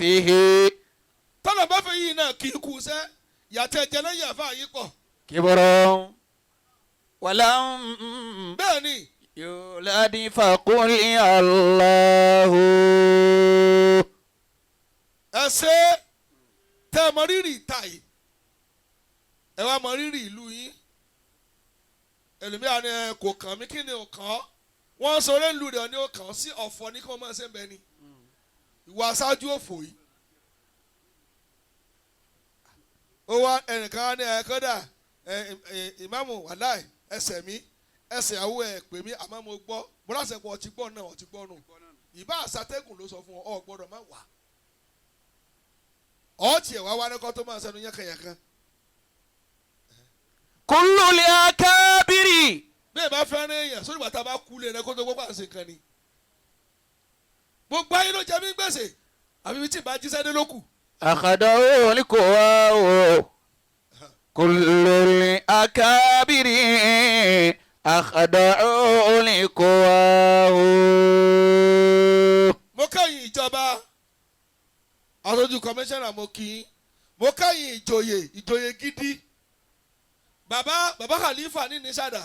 فيه. Tọ́lọ̀ bá fẹ́ yìí náà kì í kú sẹ́ yàtọ̀ ẹ̀jẹ̀ lẹ́yìn àfa yìí pọ̀. كبر ولم Bẹ́ẹ̀ ni. يولد فقل الله. Ẹ ṣe tẹ́ ẹ mọ rírì ìta yìí, ẹ wá mọ rírì ìlú yín. Ẹlòmíràn ni ẹ kò kàn mí, kí ni ò kàn ọ́? Wọ́n sọ orí ìlú rẹ̀ ni ó kàn ọ́ sí ọ̀fọ̀ ní kí wọ́n máa ṣe ń bẹ ni ìwà aṣáájú òfò yìí. Ó wá ẹnìkan á ní ẹ kódà ẹ ẹ ìmáàmù wàláì ẹsẹ̀ mi ẹsẹ̀ àwọ̀ ẹ pè mí, àmọ́ mo gbọ́ bọ́lá sẹ́kọ̀ ọtí gbọ́ náà ọtí gbọ́ nù ìbá àṣàtẹ́gùn ló sọ fún ọ, ọ gbọ́dọ̀ má wà ọtí ẹ̀ wá wá ní kọ́ tó máa sẹnu yánkanyànkan. كل الأكابر. Bẹ́ẹ̀ bá fẹ́ràn èèyàn sórí bàtà bá kú lé rẹ kó tó gbọ́ pàṣẹ kan ni. Gbogbo ayé ló jẹ mí gbèsè àbí ibi tí ìbá jíṣẹ́ dé ló kù. أخذه الكواو كل الأكابر أخدعه الكواو. Mo kẹ́yìn ìjọba, aṣojú kọmíṣánná, mo kí yín. Mo kẹ́yìn ìjòyè, ìjòyè gidi, bàbá bàbá Khalifa ní nísàdà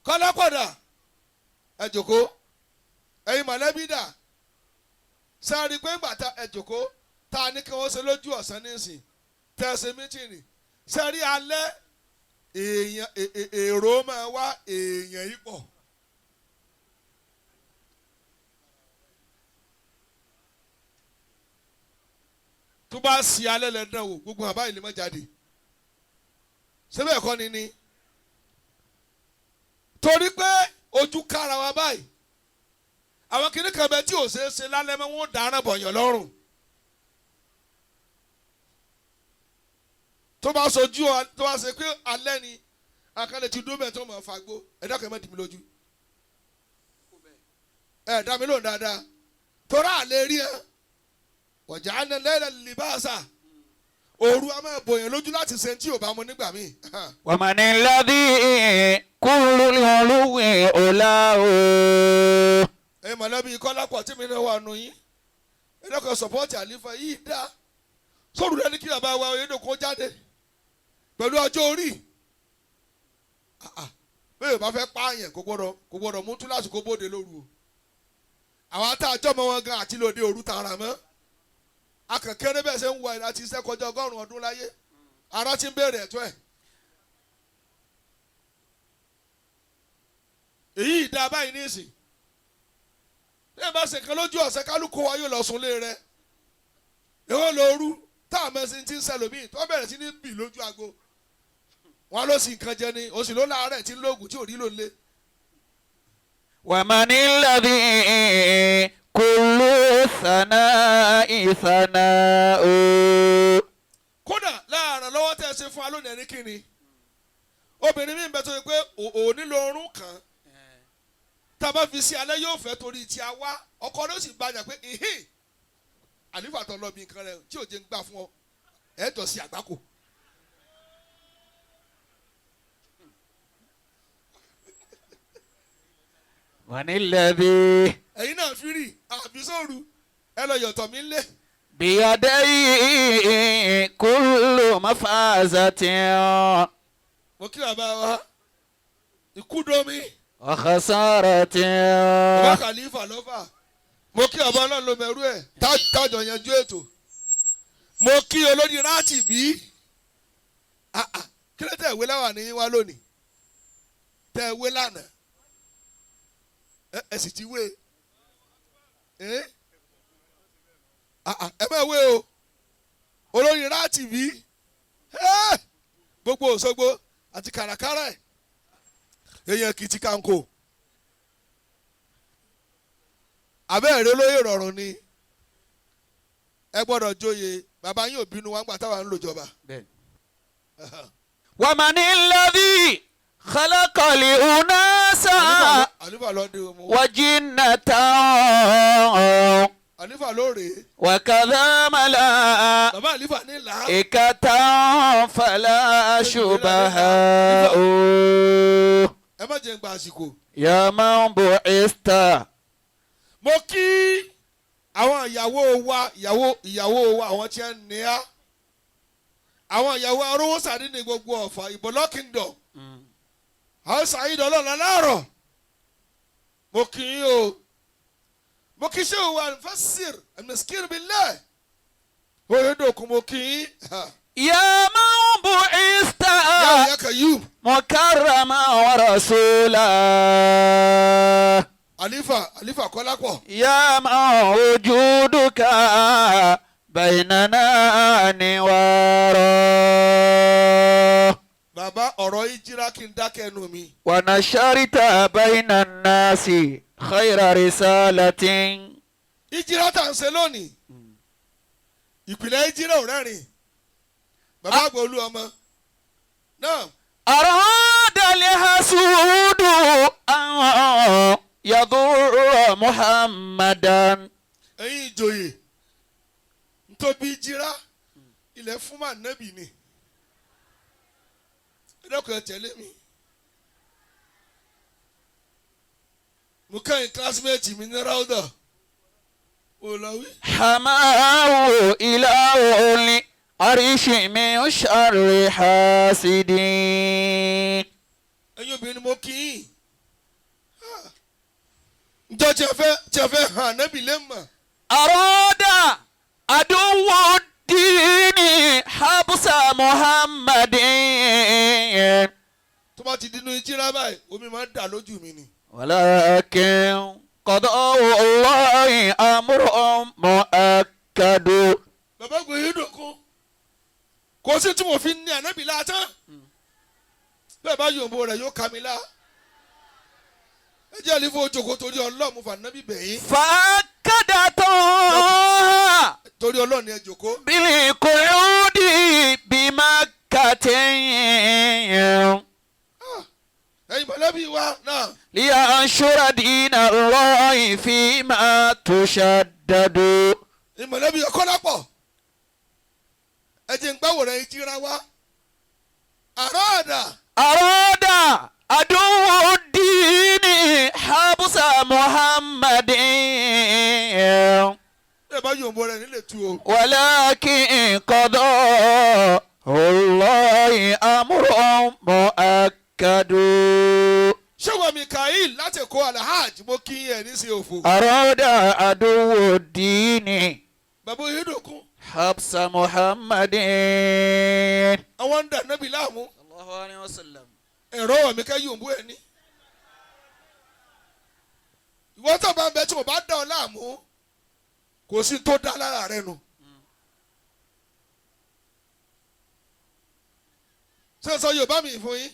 kọ́lápọ̀dà, ẹ jòkó. Ẹ̀yin mọ̀lẹ́bí dà sáré pé ńgbà tá ẹ jòkó tá a ní kí wọ́n ṣe lójú ọ̀sán nísìn tẹ́ ẹ ṣe mítìnì sáré alẹ́ èèyàn èrò máa wá èèyàn yìí pọ̀. Tó bá sí alẹ́ lẹ́dán wò, gbogbo àbá yìí lè má jáde síbẹ̀ kọ́ ni ni torí pé ojú kára wa báyìí, àwọn kìnnì kan bẹ tí ò ṣeé ṣe lálẹ́ mọ́, wọn ò dáná bọ̀yàn lọ́rùn. Tó bá sojú ọ, tó bá ṣe pé alẹ́ ni akálẹ̀ ti dúró bẹ́ẹ̀ tó mọ̀ fagbó, ẹ̀dá kan má dì mí lójú, ẹ̀ dá mi lóhùn dáadáa torí àlè rí ẹ ọ̀jà á lẹ́lẹ̀ libasa òru a máa bòyàn lójú láti ṣe tí ò bá mu nígbà míì. ومن الذي كل العلو أولاه. Ẹ mọ̀lẹ́bí kọ́lápọ̀ tí mi náà wà nù yín, ẹ dọ́kọ̀ sọ̀pọ́ọ̀tì àlífà yìí dá sóòrù rẹ ní kí bàbá wa Oyèdòkun jáde pẹ̀lú ọjọ́ orí. Ah, ah. Bẹ́ẹ̀ bá fẹ́ pààyàn kò gbọ́dọ̀ mú túláàsì kó bóde lóru o. Àwọn atájọ́ mọ́ wọn gan àti lóde òru tààrà mọ́ akànkẹ́rẹ́ bẹ́ẹ̀ ṣe ń wọ ẹ̀ láti iṣẹ́ kọjá 100 ọdún láyé, ara ti ń béèrè ẹ̀tọ́ ẹ̀. Èyí ìdá báyìí ní ìsìn bí ẹ bá ṣe kan lójú ọ̀sẹ̀, kálukú wa yóò lọ sùn lé rẹ. Èwo lóru tá a mẹ́sìn ti ń sẹlòmíì tó bẹ̀rẹ̀ sí ní bì lójú aago wọn ló sì nǹkan jẹ ni oṣù ló láàárẹ̀ tí ń lóògùn tí ò rí ló lé. ومن الذي كل ثناء ثناء. Kódà láàárọ̀ lọ́wọ́ tẹ́ ẹ ṣe fún wa lónìí, ẹni kíni obìnrin mi ń bẹ tó ṣe pé òní lóorun kan tá a bá fi sí alẹ́ yóò fẹ́ torí tí a wá ọkọ ló sì bàjẹ́ pé ìhín àlífà tó lọ bí nǹkan rẹ tí ò jẹ́ ń gbà fún ọ ẹ̀ tọ́ sí àgbákò. ومن الذي Ẹ̀yin náà fi rí àbí sóòrù ẹ lọ yọ̀tọ̀ mi lé. بيديه كل مفازة. Mo kí bàbá wa ìkúdomi وخسارة. Bàbá Khalifa lọ́fà, mo kí bàbá ọlọ́run ló mẹ́rú ẹ̀ tájọ yanjú ètò. Mo kí olórí ráàtì bí. Ah, ah, kí ló tẹ̀ wé láwà ní wá lónìí tẹ̀ wé lánàá, ẹ sì ti wé ẹ. Ah, ah, ẹ máa wé o olórí ráàtì bí ẹ gbogbo Òṣogbo àti kàràkàrà ẹ èèyàn kìtì kàǹkò abẹ́rẹ́ olóyè rọrùn ni ẹ gbọ́dọ̀ jóye bàbá yín ò bínú wa ńgbà táwa ń lò jọba. ومن الذي خلق الأناس Àlífà ló dé o mú. وجنة Àlífà ló rèé. وكذا ملائكة Bàbá àlífà ní là. فلا شبه. Ẹ má jẹ́ ń gba àsìkò. يا من بعثت. Mo kí Àwọn ìyàwó wa ìyàwó wa àwọn tí ń ní á. Àwọn ìyàwó arówó sàdí ní gbogbo Ọ̀fà Ìbọ̀lọ́ kingdom. Àwọn sàyídọ̀ ọlọ́run aláàrọ̀. Mo kì í o. Mo kì í ṣe òwò àlùfẹ́sìr àmìskìr billah. Oyèdòkun mo kì í. يا من بعثت Yàrá ìyá Kayyum. مكرما ورسولا Àlífà Àlífà Kọ́lápọ̀. يا من وجودك بيننا نوارا Bàbá ọ̀rọ̀ ìjírá kí n dákẹ́ ẹnu mi. ونشرت بين الناس خير رسالة Ìjírá tá à ń ṣe lónìí. Ìpìlẹ̀ ìjírá ò rẹ́rìn. Bàbá àgbà olú ọmọ. Náà أراد الحسود أن يضر محمدا ẹ̀yin ìjòyè ntóbi ìjírá ilẹ̀ fún màá nẹ́bì ni. Ẹ dẹ́kun ẹ tẹ̀lé mi. Mo kẹ́yìn kílásímẹ́ẹ̀tì mi ní Ráúdà. Ó lọ wí. حماه إله العرش من شر حاسد Ẹ̀yin obìnrin mo kì í. Njọ́ tí ẹ fẹ́ hàn nẹ́bì lé mọ̀. أراد عدو الدين حبس محمد Tó bá ti dínú ìjírá báyìí, omi máa ń dà lójú mi ni. ولكن قضاء الله أمر مؤكد Bàbá gbòye dòkun. Kò sí tí mo fi ní ànábì látán. Bẹ́ẹ̀ bá yòǹbo rẹ̀ yóò ka mi lá. Ẹ jẹ́ àlífò òjòkó torí Ọlọ́run mo fà nábì bẹ̀yìn. فأكد طه Torí Ọlọ́run ni ẹ jòkó. بالقعود بمكة Ẹ̀yin mọ̀lẹ́bí wa náà. لينشر دين الله فيما تشدد Ẹ̀yin mọ̀lẹ́bí Kọ́lápọ̀. Ẹ jẹ́ ń gbàwòrán ìjírá wa. Àrọ́ọ̀dà. أراد عدو الدين حبس محمد Bẹ́ẹ̀ bá yòǹbo rẹ̀ nílé tu o. ولكن قضاء الله أمر مؤكد Ṣé wọ́n Mikael láti Èkó Alhaj mo kí ẹ̀ ní sí òfò. أراد عدو الدين Bàbá Oyèdòkun. حبس محمد Àwọn ń dà nábì láàmú. الله عليه وسلم Ẹ̀rọ wọ̀ mí ká yòǹbo ẹ̀ ní. Ìwọ tó bá ń bẹ tí mo bá dà ọ́ láàmú kò sí tó dá lára rẹ nu. Ṣé sọ Yorùbá mi fún yín?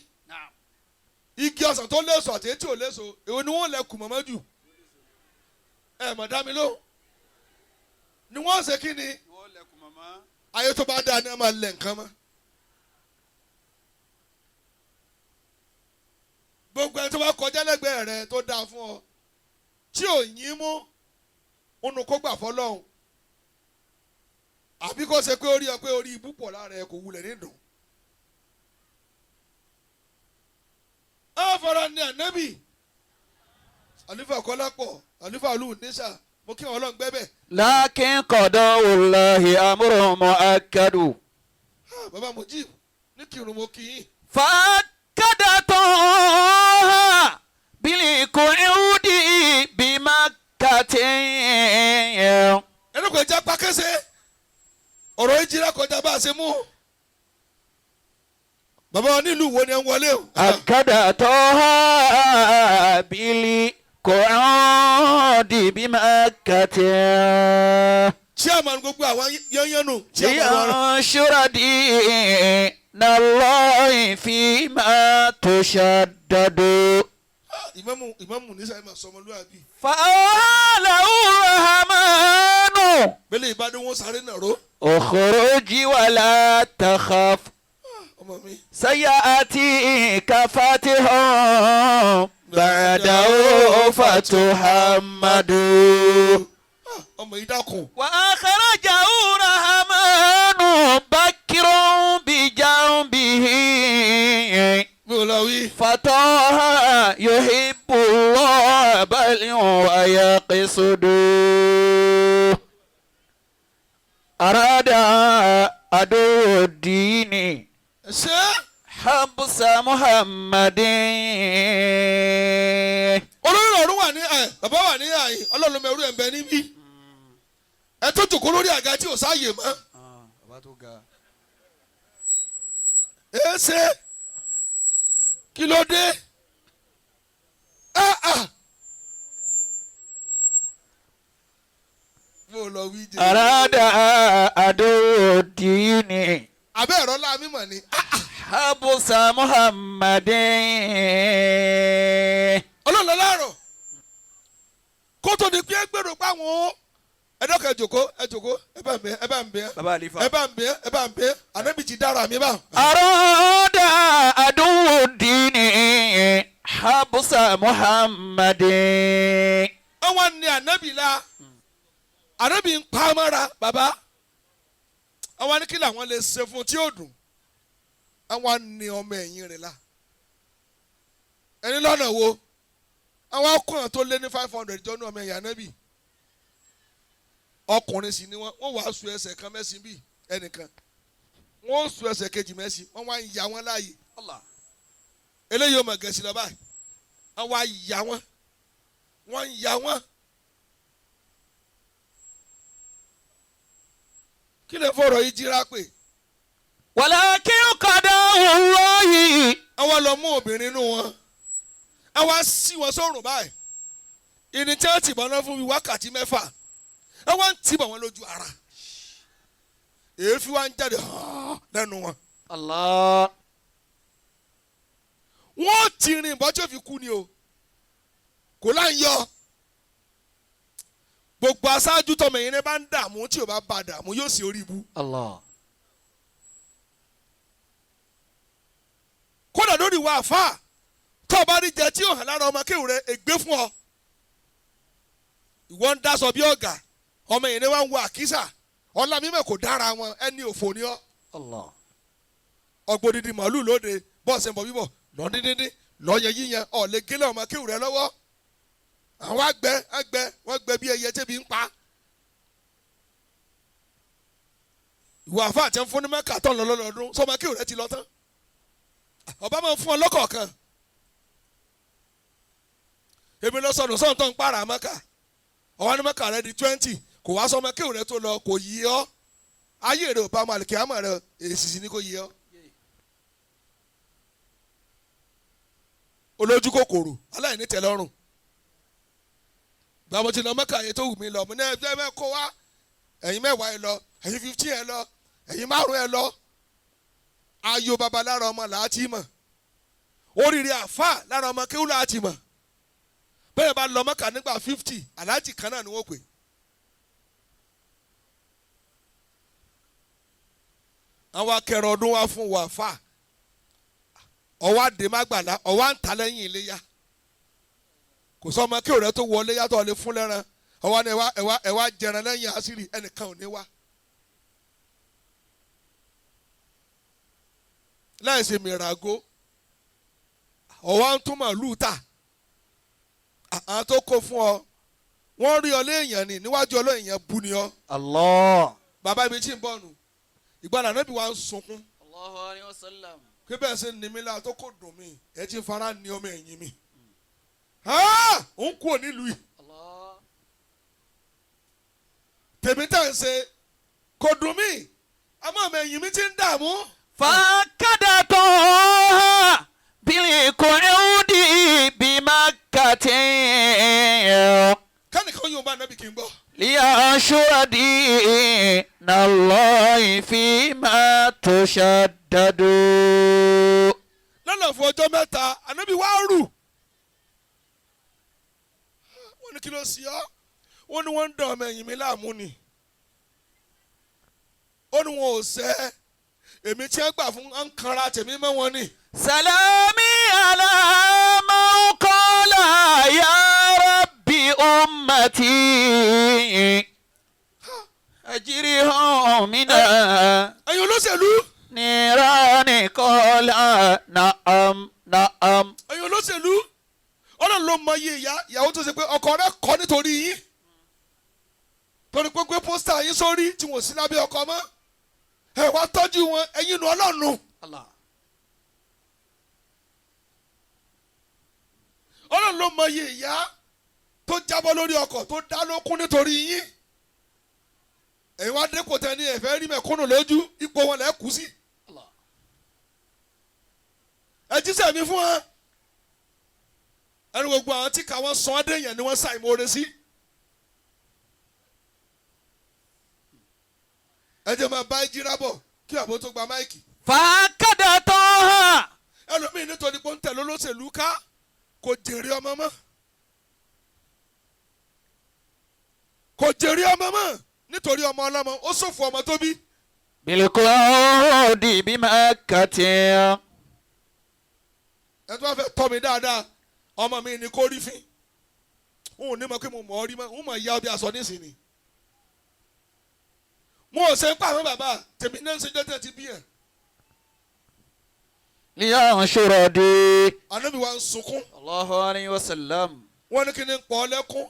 Igi ọsàn tó léso àti etí ò léso èwo ni wọ́n lẹ kù mọ́mọ́ jù? Ẹ mọ̀ dá mi lóhùn. Ni wọ́n ṣe kí ni? Ayé tó bá dáa ni wọ́n máa lẹ̀ nǹkan mọ́. Gbogbo ẹni tó bá kọjá lẹ́gbẹ̀ẹ́ rẹ tó dáa fún ọ tí ò yín mú ònù kó gbà fọlọ́hún àbí kó ṣe pé ó rí ọ pé orí ibú pọ̀ lára ẹ kò wulẹ̀ nídùn. Àfọ̀rọ̀ ni ànábì àlùfà Kọ́lápọ̀ àlùfà olú níṣà mo kí wọn ọlọ́run gbẹ́bẹ̀. لكن قضاء الله أمر مؤكد Bàbá Mujib ní kírun mo kí yín. فأكد طه بالقعود بمكة Ẹnu kò já pákẹ́sẹ̀ ọ̀rọ̀ ìjìrá kọjá bá a ṣe mú. Bàbá wa nílùú wo ni ẹ ń wọlé o. أكد طه بالقعود بمكة Chairman gbogbo àwọn yányánnu. Chairman wa. لينشر دين الله فيما تشدد Ìmámù ìmámù ní sáyẹn máa sọmọlúwàbí. فأوهى الرحمن Bẹ́lẹ̀ ìbádùn wọn sáré nàró. اخرج ولا تخف Ọmọ mi. سيأتيك فاتح بعده فتحمد Ọmọ yìí dákun. وأخرجه الرحمن بكر بجنبه Mi ò lọ wí. فطه يحب الله بل ويقصد. أراد عدو الدين Ṣé حبس محمد. Olórí ọ̀run wà ní ẹ, bàbá wà ní àyè, ọlọ́run mẹ́rú ẹ̀ ń bẹ níbí. Ẹ tó jòkó lórí àga tí ò sáàyè mọ́. Bàbá tó ga. Ẹ ṣe kí ló dé? Ah, ah. Mo lọ wí jẹ. أراد عدو الدين Abẹ́ ẹ̀rọ ńlá mímọ̀ ni. Ah, ah. حبس محمد. Ọlọ́run láàárọ̀ kó tó di pé gbèrò pé àwọn ẹ̀dọ́kẹ̀ jòkó, ẹ jòkó, ẹ bá ń bẹ, ẹ bá ń bẹ, Bàbá àlífà. ẹ bá ń bẹ, ẹ bá ń bẹ, ànábì ti dára mi bá. أراد عدو الدين حبس محمد. Àwọn ni ànábì la, ànábì ń pa mọ́ra bàbá. Àwọn ní kí làwọn lè ṣe fún tí ó dùn. Àwọn ni ọmọ ẹ̀yìn rẹ̀ la. Ẹni lọ́nà wo? Àwọn akọ̀yàn tó lé ní 500 jọ ní ọmọ ẹ̀yìn ànábì. Ọkùnrin sì ni wọ́n, wọ́n wàá su ẹsẹ̀ kan mẹ́sìn bíi ẹnìkan. Wọ́n su ẹsẹ̀ kejì mẹ́sìn, wọ́n wá ń ya wọ́n láàyè. Allah. Eléyìí ò mọ̀ gẹ̀ẹ́sì lọ báyìí. Wọ́n wá ya wọ́n, wọ́n ń ya wọ́n. Kí lè fọ̀rọ̀ yìí jíra pé? ولكن قضاء الله. Àwọn lọ mú obìnrin inú wọn, àwọn sí wọn sórùn báyìí. Ìní tí wọ́n ti bọ̀ náà fún mi wákàtí 6, àwọn ń tìbọ̀ wọn lójú ara. Èéfín wa ń jáde lẹ́nu wọn. Allah. Wọ́n ti rìn bọ́ tí ó fi kú ni o, kò láǹ yọ. Gbogbo aṣáájú tọmọ ẹ̀yìn rẹ bá ń dààmú, tí ò bá ba dààmú yóò sì orí ibu. Allah. Kódà lórí ìwà àfáà tó o bá rí jẹ tí ò hàn lára ọmọ kéwù rẹ, ègbé fún ọ. Ìwọ ń dáṣọ bí ọ̀gá, ọmọ ẹ̀yìn rẹ wá ń wọ àkísà, ọlá mímọ̀ kò dára wọn, ẹni òfò ni ọ. Allah. Ọgbọ́n màálù lóde bọ́ọ̀sẹ̀ bọ̀ bíbọ̀ lọ́díndíndín lọ́yẹ yíyan ọ̀lẹ́ gélé ọmọ kéwù rẹ lọ́wọ́. Àwọn àgbẹ̀ wọ́n gbẹ bí ẹyẹ tẹ́bi ń pa. Ìwọ àfáà tí ń fún ní mẹ́kà tán lọ lọ́dọọdún, sọmọ kéwù rẹ ti lọ tán. Ọba máa ń fún ọ lọ́kọ̀ọ̀kan. Èmi lọ sọnù sọ̀n tó ń pààrà mẹ́kà. Ọwọ́ ní mẹ́kà rẹ di 20, kò wá sọmọ kéwù rẹ tó lọ, kò yí ọ. Ayé rẹ ò bá ọmọ àlùkìyámọ̀ rẹ, èsì sì ni kò yí ọ. Olójú kòkòrò aláìní tẹ́lọ́rùn. Gbàmọ̀ tí lọ mẹ́kà yẹn tó wù mí lọ, mo ní ẹgbẹ́ mẹ́kọ wá, ẹ̀yin 10 ẹ lọ, ẹ̀yin 15 ẹ lọ, ẹ̀yin 5 ẹ lọ. Ayọ̀ baba lára ọmọ làá ti mọ̀, oríire àfà lára ọmọ kéwú làá ti mọ̀. Bẹ́ẹ̀ bá lọ mẹ́kà nígbà 50, aláàjì kan náà ni wọ́n pè. Àwọn akẹrọ ọdún wá fún wa àfà, ọwọ́ àdèmágbàlá, ọwọ́ àǹtà lẹ́yìn iléyà. Kò sọ ọmọ kéwú rẹ tó wọlé yàtọ̀ lè fún lẹ́ran, ọwọ́ ni ẹwà ẹwà jẹran lẹ́yìn àṣírí, ẹnìkan ò ní wá. Láì ṣe mìràgó, ọwọ́ ń tún màlúù tà. Àwọn tó kó fún ọ, wọ́n rí ọ léèyàn ní níwájú ọlọ́ọ̀yàn bu ni ọ. Allah. Bàbá ibi tí ń bọ̀ nù, ìgbàlà náà bí wàá ń sunkún. Allahu alayhi wa sallam. Kí bẹ́ẹ̀ ṣe ní mi la tó kò dùn mí, ẹ ti fara ní ọmọ ẹ̀yìn mi. Ń kú nílùú yìí. Allah. Tèmi tá ń ṣe kò dùn mí, àmọ́ ọmọ ẹ̀yìn mi ti ń dààmú. فأكد طه بالقعود بمكة. Kánìkan yóò bá nábì kí n gbọ́. لينشر دين الله فيما تشدد. Lọ́nà fún ọjọ́ 3, ànábì wá rù. Wọ́n ní kí ló ṣe ọ́? Wọ́n ní wọ́n ń dán ọmọ ẹ̀yìn mi láàmú ni. Ó ní wọn ò sẹ́, èmi tí wọ́n gbà fún ń kanra tèmi mọ́ wọn ni. سلامي على من قال يا ربي أمتي أجرهم من Ẹ̀yin olóṣèlú. نيران قال نعم نعم. Ẹ̀yin olóṣèlú, Ọlọ́run ló mọ iye ìyá ìyàwó tó ṣe pé ọkọ rẹ̀ kọ́ nítorí yín. Torí pé gbé pósítà yín sórí tí wọ́n sí lábẹ́ ọkọ mọ́. Ẹ wá tọ́jú wọn ẹ̀yin nu Ọlọ́run. Ọlọ́run ló mọ iye ìyá tó jábọ́ lórí ọkọ̀ tó dá lókun nítorí yín. Ẹ̀yin wá dé kò tẹ́ ní ẹ̀fẹ́ rí mẹ̀kúnnù lójú ipò wọn lẹ́ kú sí. Ẹ jíṣẹ́ mi fún wọn. Ẹnu gbogbo àwọn tí káwọn sọ ọ́ déyàn ni wọ́n ṣàìmoore sí. Ẹ jẹ́ máa bá ìjírá bọ̀ kí àbó tó gba máìkì. فأكد طه Ẹlòmíì nítorí pé ó ń tẹ̀lé olóṣèlú ká kò jèrè ọmọ mọ́. Kò jèrè ọmọ mọ́ nítorí ọmọ ọlọ́mọ ó ṣòfò ọmọ tó bí. بالقعود بمكة Ẹ tó bá fẹ́ tọ́ mi dáadáa ọmọ mi ni kò rí fín. N ò ní mọ̀ pé mo mọ̀ ọ́ rí mọ́ n mọ̀ ìyá ọbẹ̀ aṣọ nísìnyí. Mo ò ṣe ń pa àwọn bàbá tèmi náà ń ṣe jọ́tẹ̀ ti bí ẹ̀. لينشر دين Ànábì wa ń sunkún. الله عليه وسلم Wọ́n ní kí ni ń pọ̀ ọ́ lẹ́kún.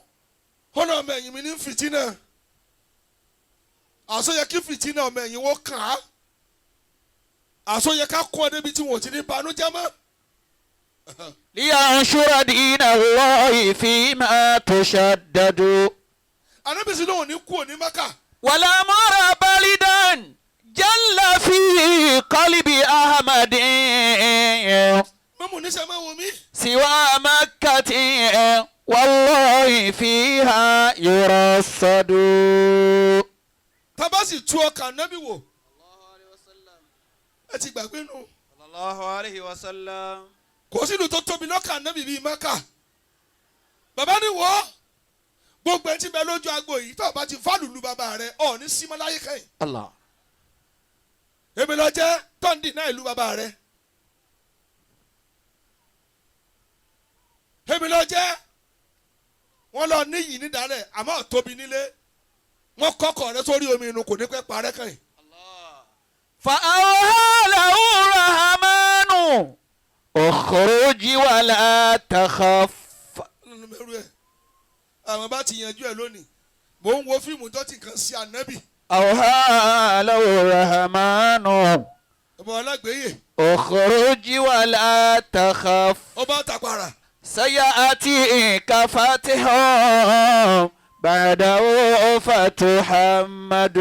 Ó náà ọmọ ẹ̀yìn mi ní fìtínà. Àṣọ yẹ kí fìtínà ọmọ ẹ̀yìn wọ́n kàn á. Àṣọ yẹ ká kún ọ débi tí wọn ò ti ní banújẹ́ mọ́. لينشر دين الله فيما تشدد Ànábì sì lóun ní kú òní Mákà. ولا مر بلدا جل في قلب أحمد Mọ́mù níṣẹ́ máa wò mí. سوى مكة والله فيها يرصد Tá bá sì tú ọkàn Ànábì wò. Ẹ ti gbàgbé nu. Sallallahu alayhi wa sallam. Kò sínú tó tóbi lọ́kàn Ànábì bíi Mákà. Bàbá ní wọ́. Gbogbo ẹni tí bẹ lójú agbo yìí tó o bá ti fálùlù bàbá rẹ ọ̀ ní símọ́ láyé kẹ́yìn. الله Èmi lọ jẹ́ tọ́ǹdì náà ìlú bàbá rẹ. Èmi lọ jẹ́ wọ́n lọ níyì nídàálẹ̀ àmọ́ tóbi nílé. Wọ́n kọ́kọ́ rẹ sórí omi inú kò ní pẹ́ parẹ́ kẹ́yìn. فأوحى له الرحمن اخرج ولا تخف Nínú mẹ́rù ẹ̀ àwọn bá ti yanjú ẹ̀ lónìí. Mò ń wo fíìmù tó ti kàn sí Ànábì. أوحى له الرحمن Ọba ọlágbèyè اخرج ولا تخف ọba tàpàrà. سيأتيك فتح بعده فتحمد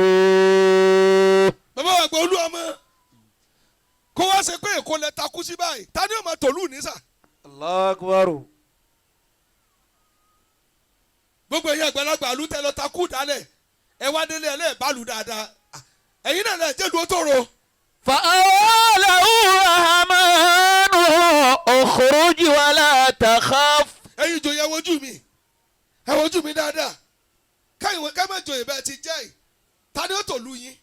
Bàbá wa gbọ́ olú ọmọ kó wá ṣe pé Èkó lẹ takú sí báyìí ta ni ó máa tòlú nísà. Allahu akbar. Gbogbo ẹ̀yin àgbàlagbà àlù tẹ lọ takú dálẹ̀ ẹ wá délé ẹ lẹ́ẹ̀ bá lù dáadáa ẹ̀yin náà lẹ̀ jẹ́lu ó tòrò. فأوحى له الرحمن اخرج ولا تخف Ẹ̀yin ìjòyè ẹ wojú mi ẹ wojú mi dáadáa káyọ̀ ká má joyè bẹ́ẹ̀ ti jẹ́ yìí ta ni ó tòlú yín.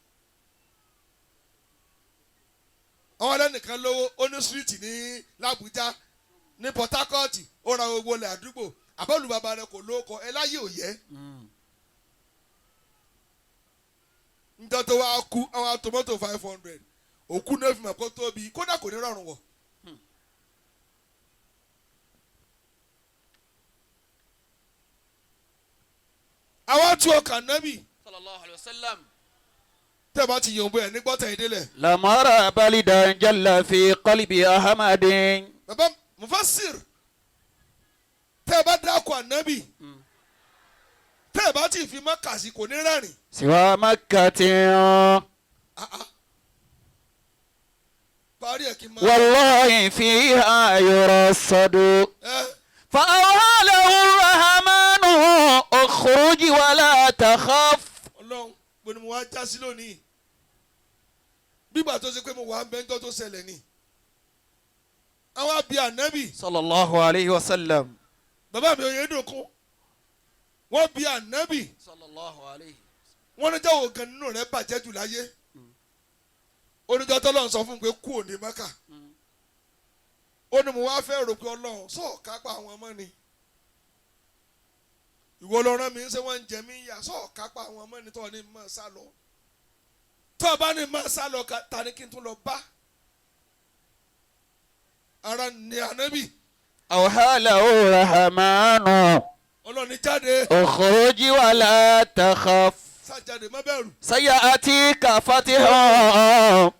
Àwọn ẹlẹ́nìkan lówó ó ní síríìtì ní l'Àbújá ní Port Harcourt ó ra gbogbo ilẹ̀ àdúgbò àbọ̀lù bàbá rẹ kò lóko ẹ láyé òye. Njọ́ tó wá kú àwọn tomato 500 òkú náà fi mọ̀ kó tóbi kódà kò ní rọrùn wọ̀. Àwọn tí ọkàn nábì Sallallahu alayhi wa sallam. tẹ́ bá ti yòǹbó ẹ̀ nígbọ́tẹ̀ ìdílẹ̀. لمر بلدا جل في قلب أحمد Bàbá Mufassir tẹ́ bá dákọ̀ ànábì tẹ́ bá ti fi Mákà sí kò ní rẹ́rìn. سوى مكة Parí ẹ̀ kí n máa. والله فيها يرصد Ẹ فأوحى له الرحمن اخرج ولا تخف Ọlọ́run gbọ́dọ̀ mo wá já sí lónìí. Bígbà tó ṣe pé mo wà ń bẹ́ńtọ́ tó ṣẹlẹ̀ ni. Àwọn àbí ànábì Sallallahu alayhi wa sallam. bàbá mi Oyèdòkun wọ́n bí ànábì Sallallahu alayhi. wọ́n ní jẹ́wọ́ gan nínú rẹ̀ bàjẹ́ jù láyé. Oníjọ́ tọ́lọ́run sọ fún mi pé kú òní Mákà. Ó ní mo wá fẹ́ rò pé Ọlọ́run sọ̀ọ́ kápá àwọn ọmọ ni. Ìwọ ló rán mi ń ṣe wọ́n ń jẹ mí yà sọ̀ọ́ kápá àwọn ọmọ ni tọ́ ni mọ̀ sá lọ. Tọ́ ọ bá ní mọ̀ sá lọ ta ni kí n tún lọ bá. Ara ni ànábì أوحى له الرحمن Ọlọ́run ní jáde. اخرج ولا تخف Sájáde má bẹ̀rù. سيأتيك فتح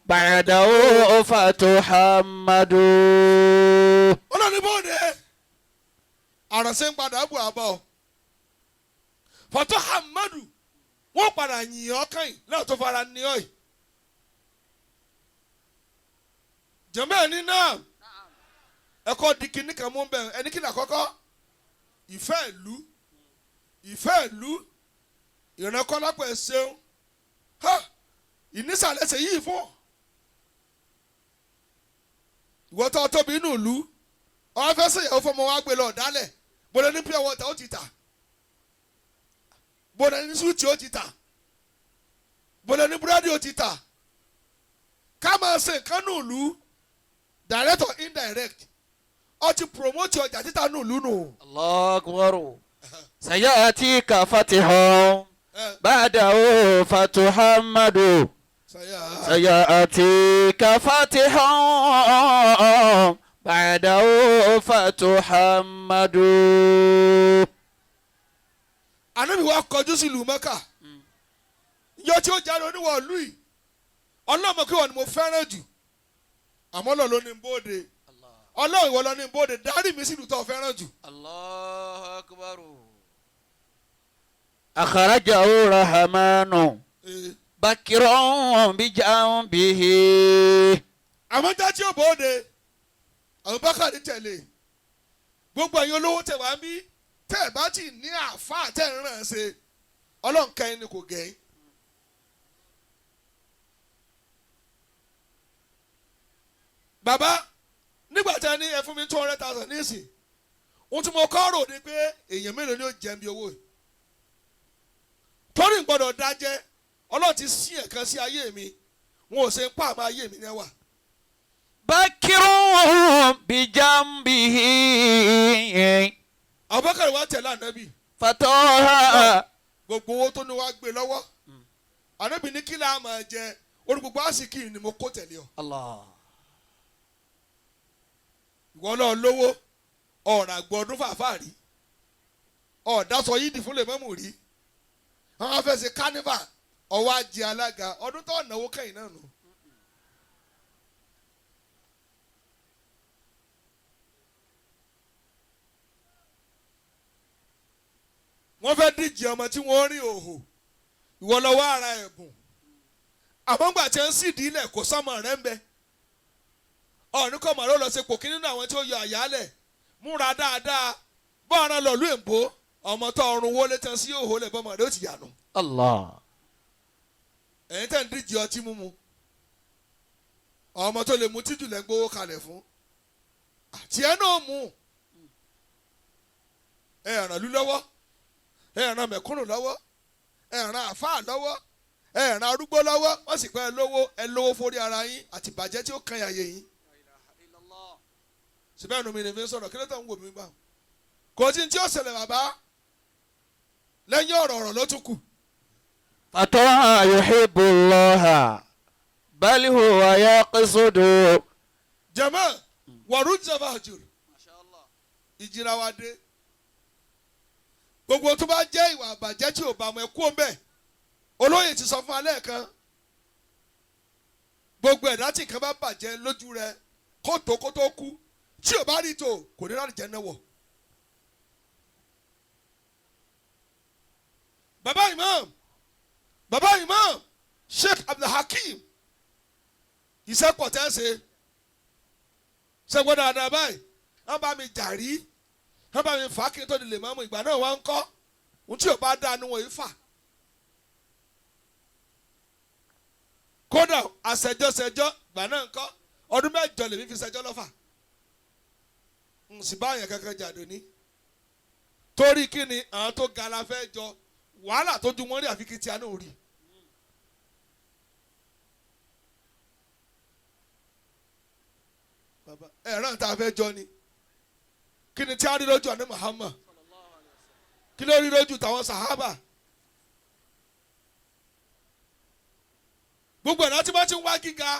بعده فتحمد. Ọlọ́ni bóde àránṣẹ́ ń padà bù àbọ̀ fọ́tò hamadu wọ́n padà yìn ọ́ kàn náà tó fara ní ọ́ yìí. Jẹ̀mọ́ ẹni náà ẹ̀kọ́ di kinní kan mú bẹ́ẹ̀ ẹni kí ni àkọ́kọ́ ìfẹ́ ìlú ìfẹ́ ìlú ìrànkọ́lápọ̀ ẹ̀ ṣeun ha ìnísàlẹ̀ ṣe yìí fún ìwọ tó tóbi inú ìlú ọ̀hún fẹ́ ṣèyàwó fọmọ wa gbé lọ dálẹ̀ bọ́dọ̀ ní pure water ó ti tà bọ́dọ̀ ní súwìtì ó ti tà bọ́dọ̀ ní búrẹ́dì ó ti tà ká máa ṣe nǹkan nù ìlú direct or indirect ó ti promote ọjà títà nù ìlú nù. الله أكبر. سيأتيك فتح بعده فتحمد. Sàyà. سيأتيك فتح بعده فتحمد. Ànábì wa kọjú sí ìlú Mẹ́kà yọ tí ó jáde oníwọ̀ ìlú yìí ọlọ́mọ kí wọ́n ni mo fẹ́ràn jù àmọ́ Ọlọ́run ló ní n bóde ọlọ́run ìwọ ló ní n bóde dárí mi sí ìlú tó fẹ́ràn jù. Allahu akbar. أخرجه الرحمن بكر بجنبه. Àmọ́ já tí ó bóde Abubakar tẹ̀lé gbogbo ẹ̀yin olówó tẹ̀ wá ń bí tẹ́ ẹ̀ bá tì ní àáfàá tẹ̀ ń ràn ṣe ọlọ́run kẹ́yìn ni kò gẹ̀yìn. Bàbá nígbà tí a ní ẹ fún mi 200,000 nísìn ohun tí mo kọ́ rò ni pé èèyàn mélòó ni ó jẹun bí owó yìí torí n gbọ́dọ̀ dájẹ́ ọlọ́run ti sí ẹ̀kan sí ayé mi wọn ò ṣe ń pa àmọ́ ayé mi náà wà. بكر بجنبه. Abubakar wa tẹ̀lé ànábì فتوها gbogbo owó tó ní wàá gbé lọ́wọ́ ànábì ní kí láà máa jẹ orí gbogbo àsìkí ni mo kó tẹ̀lé ọ. Allah. Ìwọ náà lówó ọ̀rọ̀ àgbọ̀ ọdún fàáfàá rí ọ̀dà sọ yídì fún lèmọ́mù rí àwọn afẹsẹ̀ kánífà ọwọ́ ajé alága ọdún tó náwó kẹ́yìn náà nù. Wọ́n fẹ́ díje ọmọ tí wọ́n rí òhò ìwọ lọ́wọ́ ara ẹ̀bùn àmọ́ ńgbà tí wọ́n sì dílẹ̀ kò sọ́mọ rẹ̀ ń bẹ ọ̀ọ́nì kọ́ màró lọ ṣe pò kí nínú àwọn tí ó yọ àyálẹ̀ múra dáadáa bọ́ọ̀rán lọ́lú èbó ọmọ tó ọrùn wọlé tán sí òhò lè bọ́mọ rẹ̀ ó ti yànú. Allah. Ẹ̀yin tẹ̀ ń díje ọtí mímu ọmọ tó lè mu tíjù lẹ́ ń gbowó kalẹ̀ fún àti ẹ náà mú ẹ ràn lú lọ́wọ́ ẹ ràn mẹ̀kúnnù lọ́wọ́ ẹ ràn àfáà lọ́wọ́ ẹ ràn arúgbó lọ́wọ́ wọ́n sì pẹ́ ẹ lówó ẹ lówó forí ara yín àti ìbàjẹ́ tí ó kan yàyè yín. Síbẹ̀ ẹnu mi ni fi ń sọ̀rọ̀ kí ló tó ń wò mí gbà kò sí tí ó ṣẹlẹ̀ bàbá lẹ́yìn ọ̀rọ̀ ọ̀rọ̀ ló tún kù. فتوها يحب الله بل هو يقصد. Jẹ̀mọ́ wọ̀rú jẹ̀fà jùlọ ìjìnlá wa dé gbogbo tó bá jẹ́ ìwà àbàjẹ́ tí ò bá mọ̀ ẹ́ kú ọ̀nbẹ olóyè ti sọ fún alẹ́ kan gbogbo ẹ̀dá tí nǹkan bá bàjẹ́ lójú rẹ kó tó kú tí ò bá rí tó kò ní láti jẹ́ náà wọ̀. Baba Imam Baba Imam Sheikh Abdulhakeem iṣẹ́ pọ̀ tẹ́ ṣe ṣẹ́gbọ́n dáadáa báyìí wọ́n bá mi jà rí wọ́n bá mi fà á kí n tó di lè mọ́mú ìgbà náà wọ́n ń kọ́ ohun tí ò bá dáa ni wọ́n yìí fà. Kódà àṣẹjọṣẹjọ ìgbà náà ń kọ́ ọdún 8 lèmi fi ṣẹjọ́ lọ́fà n sì bá àyàn kankan jà dòní torí kí ni àwọn tó ga la fẹ́ jọ wàhálà tó ju wọn rí àfi kí tí a náà rí. Bàbá ẹ̀rọ tá a fẹ́ jọ ni kí ni tí a rí lójú àná Muhammad kí ló rí lójú tàwọn sàhábà gbogbo ẹ̀rọ tí wọ́n ti ń wá gíga